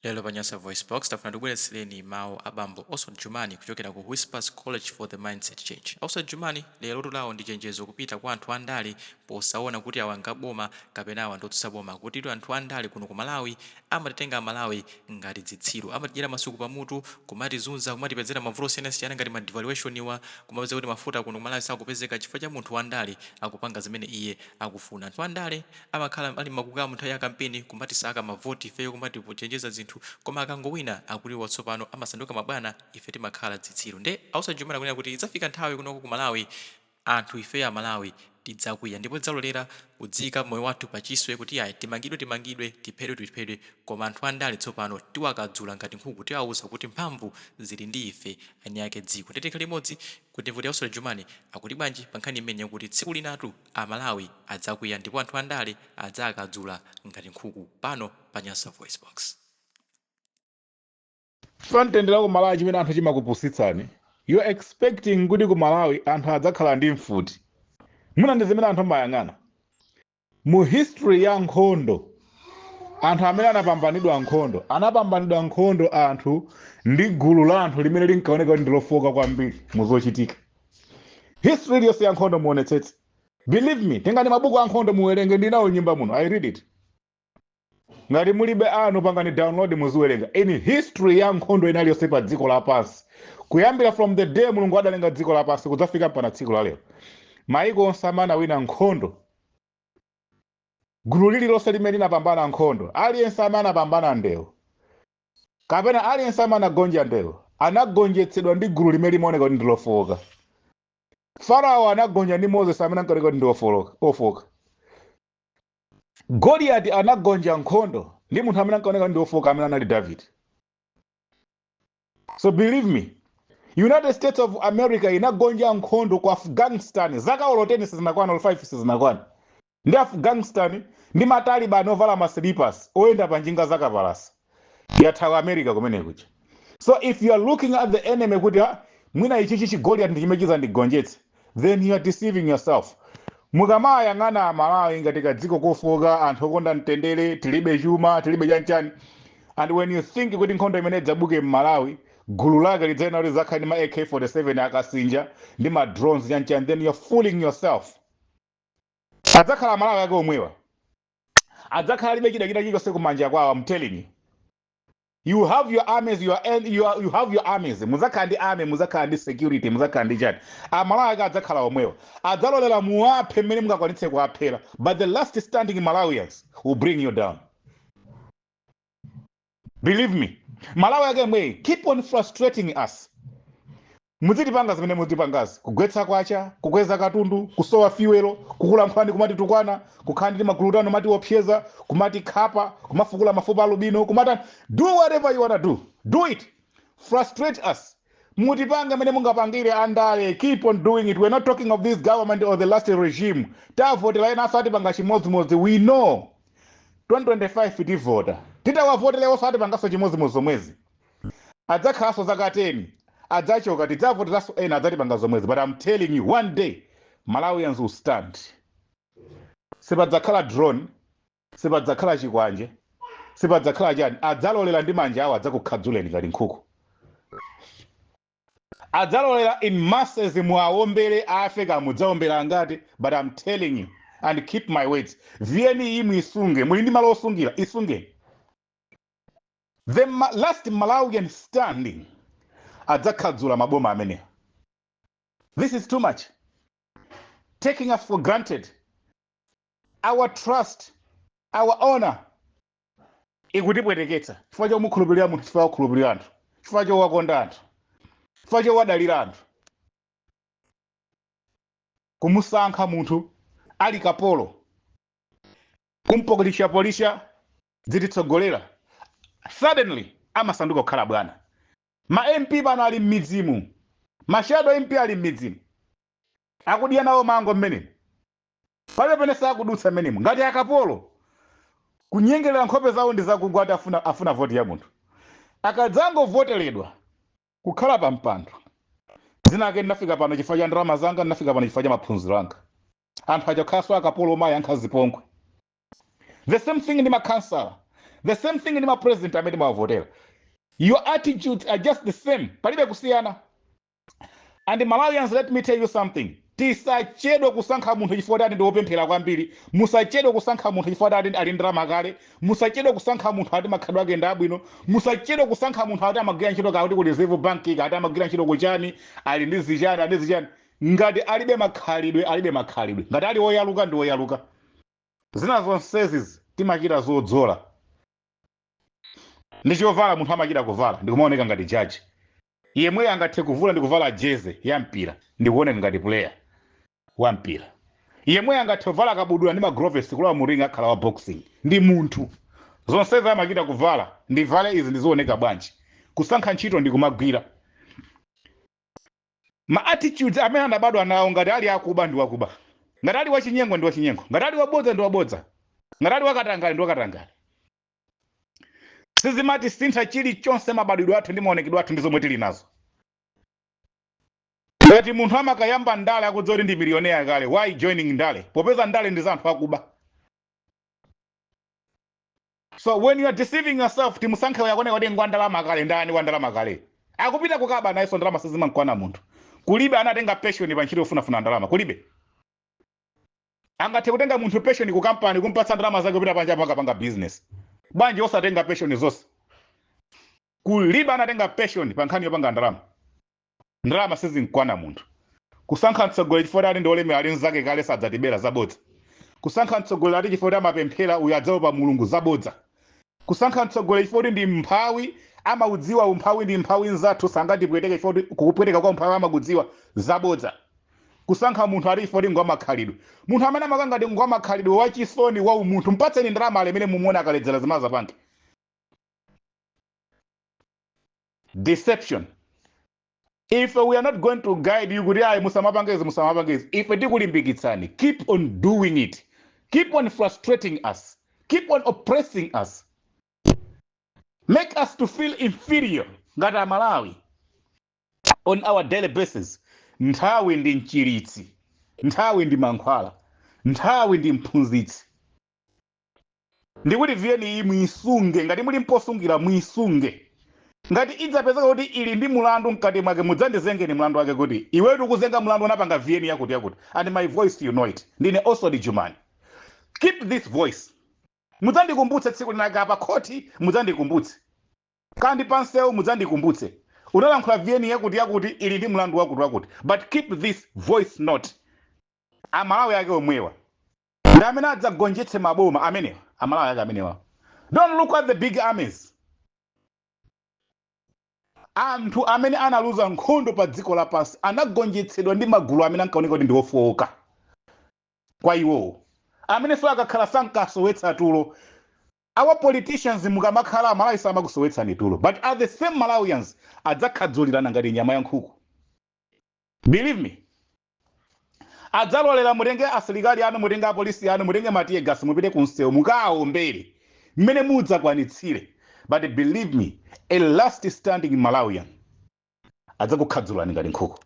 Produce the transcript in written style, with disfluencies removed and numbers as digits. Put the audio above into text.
Lero pa Nyasa VoiceBox tafuna tikubweretsereni mawu a bambo Oswald Jumani kuchokera ku Whispers College for the Mindset Change. Oswald Jumani lero loto lawo ndi chenjezo kupita kwa anthu andale posaona kuti awa ngaboma kapena awa ndotsutsa boma, kutitu anthu andale kuno ku Malawi amatitenga Amalawi ngati zitsiru, amatidyera masuku pamutu, kumatizunza, kumatipezera mavuto osiyanasiyana ngati ma devaluation wa, kumapeza kuti mafuta kuno ku Malawi sakupezeka chifukwa cha munthu wandale akupanga zimene iye akufuna. Anthu andale amakhala ali makukamu nthawi ya kampeni kumatisaka mavoti ifeyo, kumatichenjeza zinthu, koma akangowina akuti watsopano amasanduka mabwana, ife timakhala zitsiru. Nde Oswald Jumani akunena kuti idzafika nthawi kunoko ku Malawi anthu ifeyo Amalawi tidzakwiya ndipo tidzalolera kudzika moyo wathu pachiswe kuti ayi, timangidwe timangidwe, tiphedwe tiphedwe, koma anthu andale tsopano tiwakadzula ngati nkhuku, tiwawuza kuti mphamvu zili ndi ife eni ake dziko. Tikhale limodzi kuti mvuti Oswald Jumani akuti bwanji pa nkhani imene yakuti tsiku linatu Amalawi adzakwiya ndipo anthu andale adzakadzula ngati nkhuku, pano pa Nyasa Voice Box. Mtendere ku Malawi, chimene anthu chimakupusitsani, you are expecting kuti ku Malawi anthu adzakhala ndi mfuti. Mwina ndi zimene anthu amayang'ana. Mu history ya nkhondo, anthu amene anapambanidwa nkhondo, anapambanidwa nkhondo anthu ndi gulu la anthu limene linkaoneka kuti ndilofoka kwambiri muzochitika. History iliyonse ya nkhondo muonetsetse, believe me, tengani mabuku a nkhondo muwerenge. Ndinawo nyumba muno, I read it. Ngati mulibe anu, pangani download muziwerenga. In history ya nkhondo ina iliyonse pa dziko lapansi, kuyambira from the day Mulungu adalenga dziko lapansi kudzafika mpaka tsiku la lero, maiko onse amene anawina nkhondo, gulu lililonse limene linapambana nkhondo, aliyense amene anapambana ndewu kapena aliyense amene anagonja ndewu, anagonjetsedwa ndi gulu limene limaoneka kuti ndilofoka. Farao anagonja ndi Moses amene ankaoneka kuti ndi ofoka. Goliyati anagonja nkhondo ndi munthu amene ankaoneka ndi ofoka, amene anali David. So believe me, United States of America inagonja nkhondo ku Afghanistan zaka olo 10 sizinakwana, olo 5 sizinakwana, ndi Afghanistan ndi Mataliban ovala ma slippers, oyenda pa njinga zakapalasa. Yathawa America kumene kuja. So if you are looking at the enemy kuti, "Ha, mwina ichichi chigoliat ndi chimene chizandigonjetse," then you are deceiving yourself. Mukamayang'ana Amalawi ngati kadziko kofoka, anthu okonda mtendere, tilibe chuma, tilibe chanchani, and when you think kuti nkhondo imene idzabuke m'Malawi gulu lake lidzayena kuti zakhala ndi ma AK-47, akasinja ndi ma drones, chanchani, then you're fooling yourself. Adzakhala Amalawi ake omwewa, adzakhala alibe chida china chilichonse kumanja kwawo. I'm telling you, you have your armies, you have your armies, muzakhala ndi army, muzakhala ndi security, muzakhala ndi chani. Amalawi ake adzakhala omwewa, adzalolera muwaphe mmene mungakwanitse kuwaphera, but the last standing Malawians will bring you down. Believe me, Malawi ake mweyi, keep on frustrating us. Muzitipanga zimene muzitipangazi, kugwetsa kwacha, kukweza katundu, kusowa fuel, kukulankhulani, kumati tukwana, kukhala ndi magulutano, kumati opseza, kumati khapa, kumafukula mafupa alubino, kumata, do whatever you wanna do, do it. Frustrate us, mutipange mene mungapangire. Andale, keep on doing it. We're not talking of this government or the last regime. Tavotera ena asatipanga chimodzimodzi. We know 2025 tivota, titawavotera osatipanganso chimodzimodzi zomwezi, adzakhalanso zaka 10, adzachoka, tidzavoteranso ena, adzatipanga zomwezi. But I'm telling you, one day Malawians will stand. Sipadzakhala drone, sipadzakhala chikwanje, sipadzakhala chani. Adzalolera ndi manja awo adzakukhadzuleni ngati nkhuku. Adzalolera in masses muawombere afe, kamudzawombera angati, but I'm telling you, and keep my words, VN iyi muisunge, muli ndi malo osungira, isungeni. The last Malawian standing adzakhadzula maboma amenewa. This is too much, taking us for granted. Our trust, our honor ikutipweteketsa chifukwa chomukhulupirira munthu, chifukwa chokhulupirira anthu, chifukwa chowakonda anthu, chifukwa chowadalira anthu. Kumusankha munthu ali kapolo, kumpolishapolisha, zititsogolera, suddenly amasanduka kukhala bwana. Ma MP pano ali m'midzimu, ma shadow MP ali m'midzimu, akudya nawo mango mmenemu, palibe pene sakudutsa mmenemu ngati akapolo, kunyengerera, nkhope zawo ndi zakugwa ati afuna voti ya munthu. Akadzangovoteredwa kukhala pa mpando, dzina ake, "Ndinafika pano chifukwa cha ndalama zanga, ndinafika pano chifukwa cha maphunziro anga." Anthu achokhaso akapolo omayankha zipongwe. The same thing ndi makhansala. The same thing ndi ma president amene timawavotera. Your attitudes are just the same, palibe kusiyana. And Malawians, let me tell you something: tisachedwe kusankha munthu chifukwa ati ndi wopemphera kwambiri. Musachedwe kusankha munthu chifukwa ati ali ndalama kale. Musachedwe kusankha munthu ati makhalidwe ake ndi abwino. Musachedwe kusankha munthu ati amagwira ntchito kakuti ku Reserve Bank, kati amagwira ntchito kuchani, ali ndi zichani, ali ndi zichani. Ngati alibe makhalidwe, alibe makhalidwe. Ngati ali woyaluka, ndi woyaluka. Zina zonsezi timachita zodzola ndi chovala. Munthu amachita kuvala ndikumaoneka ngati jaji. Yemweyo angathe kuvula ndi kuvala jersey ya mpira ndikuoneka ngati player wa mpira. Yemweyo angathe kuvala kabudula ndi magloves, kulowa mu ring, akhala wa boxing. Ndi munthu. Zonsezi amachita kuvala. Ndivale izi, ndizioneka bwanji? Kusankha ntchito ndi kumagwira. Ma attitudes amene anabadwa nawo, ngati ali akuba, ndi wakuba. Ngati ali wachinyengo, ndi wachinyengo. Ngati ali wabodza, ndi wabodza. Ngati ali wakatangale, ndi wakatangale. Sizimati sintha chilichonse mabadwidwe athu ndi maonekedwe athu ndi zomwe tili nazo. Ngati munthu amakayamba ndale akudziwa kuti ndi millionaire kale, why joining ndale, popeza ndale ndi za anthu akuba? So when you are deceiving yourself, timusankhe yakuoneka kuti ngwandalama kale. Ndani wandalama kale akupita kukaba nayenso? Ndalama sizimankwana munthu. Kulibe anatenga pension pa ntchito yofunafuna ndalama, kulibe. Angathe kutenga munthu pension ku kampani, kumpatsa ndalama zake, kupita panja pakapanga business. Bwanji osatenga pension zonse? Kulibe anatenga pension pa nkhani yopanga ndalama. Ndalama sizinkwana munthu. Kusankha mtsogoleri chifukwa ali ndi olemera, ali nzake kale, sadzatibera, zabodza. Kusankha mtsogoleri ati chifukwa amapemphera, uyu adzaopa Mulungu, zabodza. Kusankha mtsogoleri chifukwa ndi mphawi, amaudziwa umphawi, ndi mphawi nzathu, sangatipweteke chifukwa kukupweteka kwa umphawi amakudziwa, zabodza. Kusankha munthu ati chifukwa ngwamakhalidwe. Munthu amene amakangati ngwamakhalidwe, wachisoni, wa umunthu, mpatseni ndalama alemere, mumuone akaledzera zimaza pange. Deception. If we are not going to guide you kuti ayi, musamapange izi, musamapange izi, ife tikulimbikitsani. Keep on doing it, keep on frustrating us, keep on oppressing us, make us to feel inferior ngati Amalawi on our daily basis. Nthawi ndi mchiritsi, nthawi ndi mankhwala, nthawi ndi mphunzitsi. Ndikuti VN iyi muisunge. Ngati muli mposungira, muisunge. Ngati idzapezeka kuti ili ndi mulandu mkati mwake, mudzandizengeni mlandu wake, kuti iwetu ukuzenga mlandu, unapanga VN yakuti yakuti. And my voice, you know it, ndine Oswald Jumani. Keep this voice. Mudzandikumbutse tsiku linaka pa khoti, mudzandikumbutse kandi pansewu, mudzandikumbutse unalankhula VN yakuti yakuti ili ndi mlandu wakuti wakuti. But keep this voice note. Amalawi ake omwewa ndi amene adzagonjetse maboma amenewa, Amalawi ake amenewa. Don't look at the big armies. Anthu amene analuza nkhondo pa dziko lapansi anagonjetsedwa ndi magulu amene ankaoneka kuti ndi ofowoka kwa iwowo, amene so akakhala sankasowetsa tulo. Our politicians, mukamakhala, Amalawi samakusowetsani tulo, but are the same Malawians adzakhadzulirana ngati nyama ya nkhuku. Believe me, adzalolera mutenge asilikali anu, mutenge apolisi anu, mutenge ma tear gas, mupite kunsewu, mukawaombere mmene mudzakwanitsire. But believe me, a last standing Malawian adzakukhadzulani ngati nkhuku.